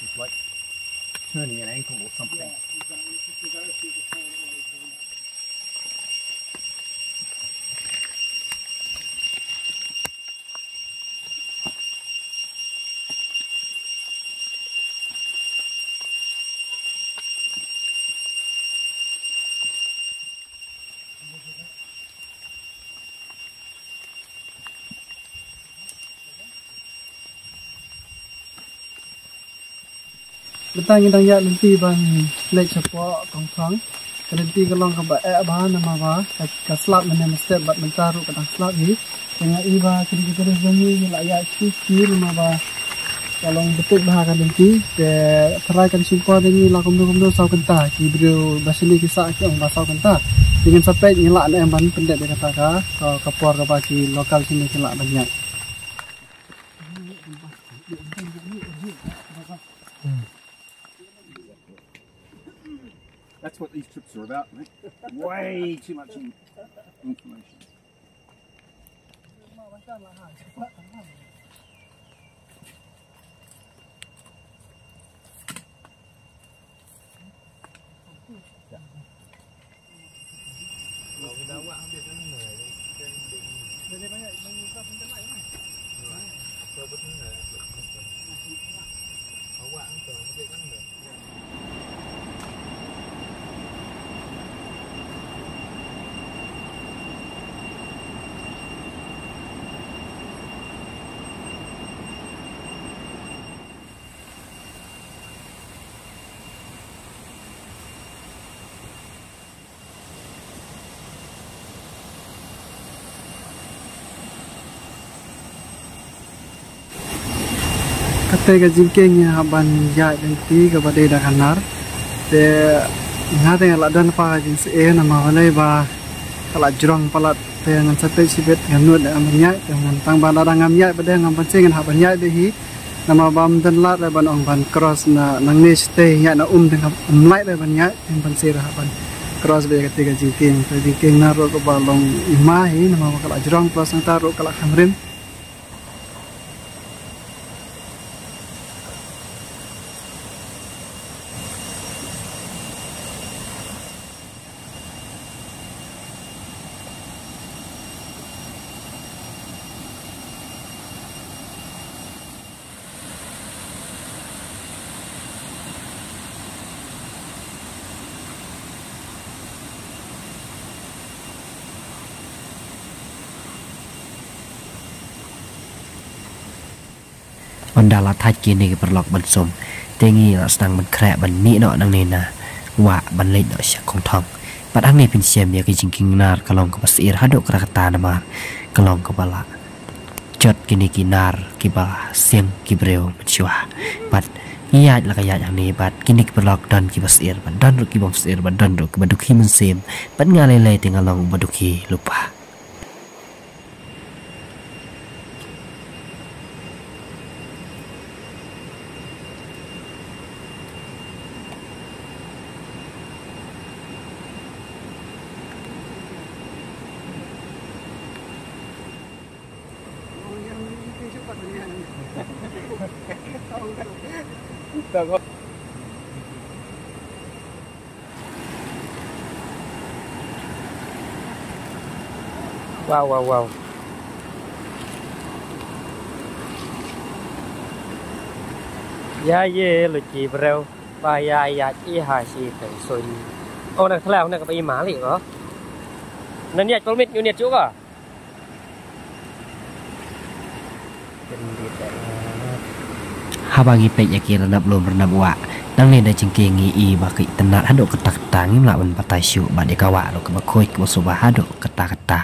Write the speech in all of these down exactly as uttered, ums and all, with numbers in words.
It's like turning an ankle or something. Mynta ngi dang ïaid lynti ban leit shapoh Kongthong. Ka lynti ka long kaba eh bha namar ba ka, ka slap mynne mynstep bad mynta ruh ka dang slap hi. Te nga i ba kine ki tourist jong ngi ki la ïaid shisha namar ba ka long beit bha ka lynti. Te tharai kan shim por ïa ngi la kumno kumno saw kynta, ki briew ba shane ki sah ki ong ba saw kynta. Te ngin sa peit ngi lah ne em ban pyndep ïa kata ka, ka, ka por kaba ki local shane ki lah ban ïaid. That's what these trips are about, mate. Way too much in- information. Kata ka jingkieng ïa hap ban ïaid lynti kaba dei da ka nar. Te nga te nga la don pa ka jingseh namar balei ba ka la jrong palat te ngan sa peit shibit ngan nud ban ïaid te ngan tang ba lada ngam ïaid ba dei ngam ban seh ngan hap ban ïaid beit hi. Namar ba ym don lad re ban ong ban cross na nangne shatei ïaid na um te ngam lait re ban ïaid te ban seh re hap ban cross beit kata ka jingkieng. Te jingkieng na ruh kaba long ima hi namar ba ka la jrong plus nangta ruh ka la kham rim. Ynda la thait kine ki paralok ban sum, te ngi la sdang ban khreh ban mih noh nangne na wah ban leit noh sha Kongthong. Bad hangne phin shem ïa ka jingkieng nar ka long kaba syier haduh katta katta namar ka long kaba la jot kine ki nar kiba siang ki briew mynshuwa. Bad ngi ïaid la ka ïaid hangne bad kine ki paralok don kiba syier bad don ruh kiba ym syier bad don ruh kiba dukhi mynsiem. Bad nga lei lei te nga long ba dukhi lypa. Wow, wow, wow. Ïa ye luti briew ba ïa ïa i ha shi teng soi. Oh, na thlaw na ka ba i mali ko. Na niat permit ñu niat juga. Haba ngi peit ïa ki rnap lum rnap wah, nangne na jingkieng ngi i ba ki tnat haduh katta katta, ngim lah ban batai shuh bad ïa ka wah ruh kaba khuid kaba suba haduh katta katta.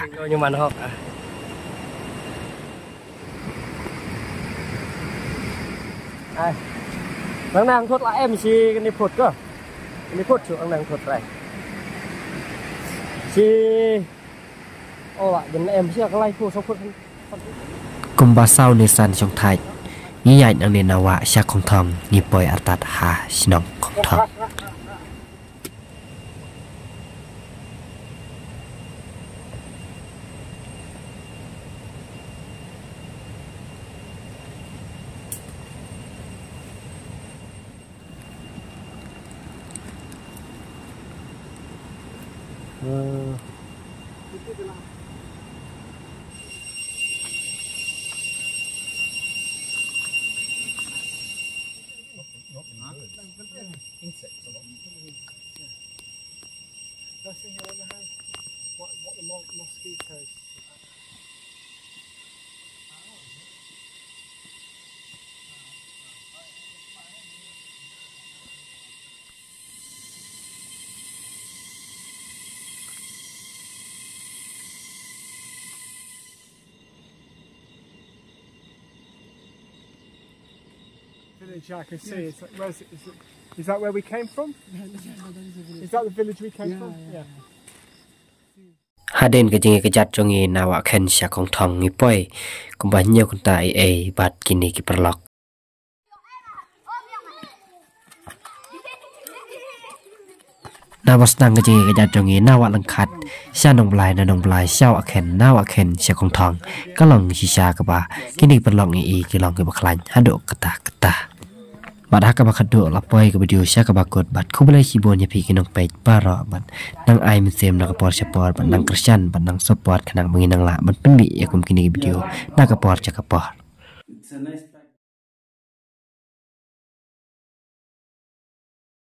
Ai. Nang nang thot la em shi kani phut ko. Kani phut shu nang nang thot rai. Shi. Oh, la jan em shi ka lai phut, so phut. Kumba saw ne san shong thait. Ngi ïaid nangne na wah sha Kongthong, ngi poi artat ha shnong Kongthong. Uh, Insects a lot. That's in your other hand. What, what the mo- mosquitoes? Village, yeah, I can see. It's like, where's it? Is, it, is that where we came from? Is that the village we came from? Yeah. Hadien ka jingïakajat jong ngi na Wahkhen sha Kongthong ngi poi kumba hynñiew kynta ei ei bad kine ki paralok. Na ba sdang ka jingïakajat jong ngi na Wah Lyngkhat sha Nongblai, na Nongblai sha Wahkhen, na Wahkhen sha Kongthong, ka long shisha kaba kine ki paralok ngi i ki long kiba khlaiñ haduh katta katta. Bad ha kaba khatduh la poi ka video sha kaba kut, bad khublei shibun ïa phi ki nongpeit baroh, bad nang ai mynsiem na ka por sha por, bad nang kyrshan, bad nang support khnang ba ngin nang lah ban pynmih ïa kum kine ki video na ka por sha ka por.